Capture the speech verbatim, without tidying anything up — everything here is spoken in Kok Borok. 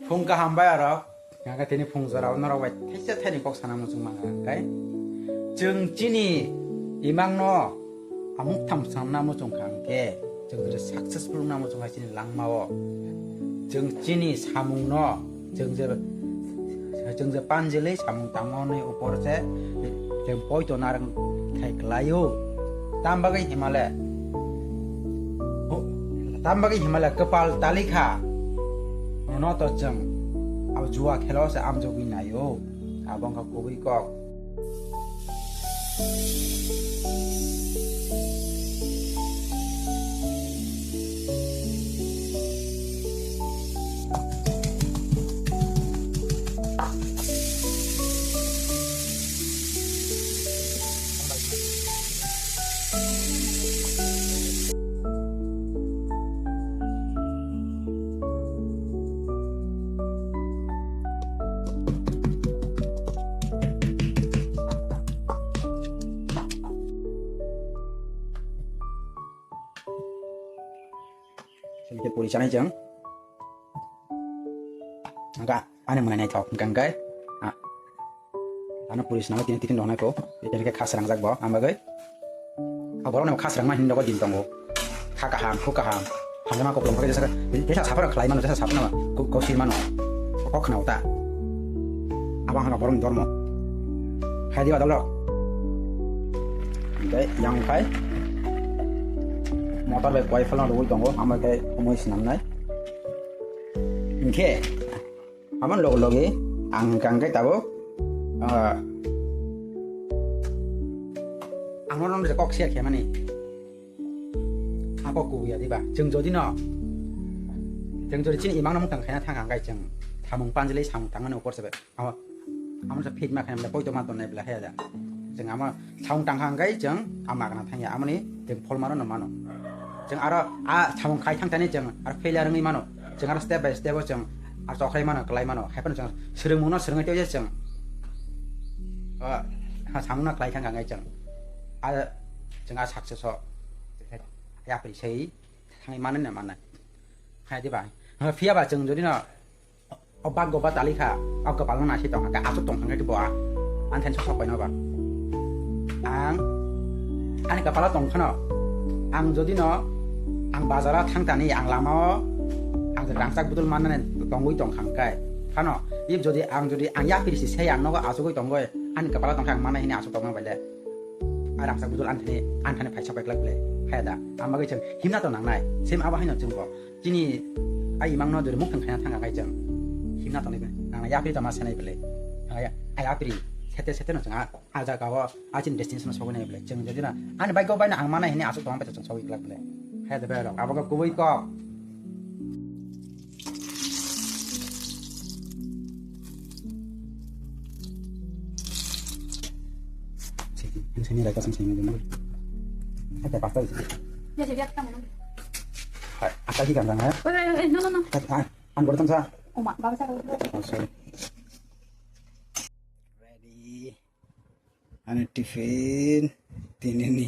Phung kaham bai aro, hingke tini phung jora norok bai thaisa thaini kok sana muchung mangkha hingke. Chwng chini imang no amuk tham sanna muchung kha hingke, chwng je successful wngna muchung hai chini langma o. Chwng chini samung no, chwng je, chwng je panjili samung tangmani upor se, chwng poito narwk thai kwlai o. Tam bagwi himale, tam bagwi himale kwpal talikha. Nono to chwng abo jua khelo se amjogwi naio. Abo wngkha kubui kok. Sini puri chanai jang. Angka, ani mwnai naithok, hingka hingkai. Ah. Ano puri swnamwi tini titin rok nai ko. Tini khe kha srangjak bo, ang bagwi. Ang borok no kha srangma hinwi nogo din tongo. Kha kaham, khu kaham. Hamjama koplong bagwi jesa, jesa saphano khlai mano, jesa saphano ko, ko sir mano. Ko khna uta. Abang hana borok ni dormo. Khai diba dolok. Dai, yang khai. Motor bai koi phalna rwui tongo, amo khe umui swnamnai. Hingkhe, Aboni loge loge ang hingka hingke tabuk, ah, ang nono je kok share khe mani. Ang kok kubuya diba. Chwng jodi no, chwng jodi chini imang no mukang khaina thang hingke chwng thamung panjili samung tangmani upor sebe. Amo, amo sa fit ma khaina bela poito ma tonnai bela haya da. Chwng amo Saung tangkha hingkai chwng a magna thangya, amoni chwng pholmano no mano. Chwng aro a samung khai thangtani chwng aro failure wngwi mano. Chwng aro step by step o chwng aro chokhrai mano, kwlai mano. Haiphano chwng swrwngmungno swrwngwi tei chwng, ah, samungno kwlai thangkha hingkai chwng. A chwng a success o yapri sai thangwi mano no mano. Hai diba? Phiya ba chwng jodi no O bak go ba tali kha, o kwpal no nasi tong kha, aswk tong thang khe bo a, ang thani sok sok pai no ba. Ang ani kwpalo tong khano, ang jodi no, ang bazar o thang tani, ang lama o, ang je rangchak budul mannani tongwi tong kha hwnkhe, phano, if jodi ang jodi ang yapri si se ang nogo achugwi tongwi, ani kwpalo tong khe ang mannai hini aswk tong ma bai le. A rangchak budul ang thani, ang thani phaisa pai glak le, phai da, ang bagwi chwng himna to nangnai, same abo haino chwng bo. Chini a imang no jori mukthang khaina thang kha khe chwng himna tongnai bele. Nang yapri tama senai bele. Nang ya, a yapri sete sete no chwng a, a jaga o a chini destination no sogwi nai bele. Chwng jodi na ani bike o bai no ang manai hini aswk tong bai chwng sogwi glak bele. Hai de bai rok abo khe kubui kok. Sini, sini, sini, sini, sini. Hai, pasta. Ya, ya, ya, kamu. Hai, apa sih kan, Bang, ya? Eh, eh, eh, no, no, no. Hai, hai. Ang gordon sa. Oma, baba sa. Oh, sorry. Ready. Ani tiffin. Tini ni.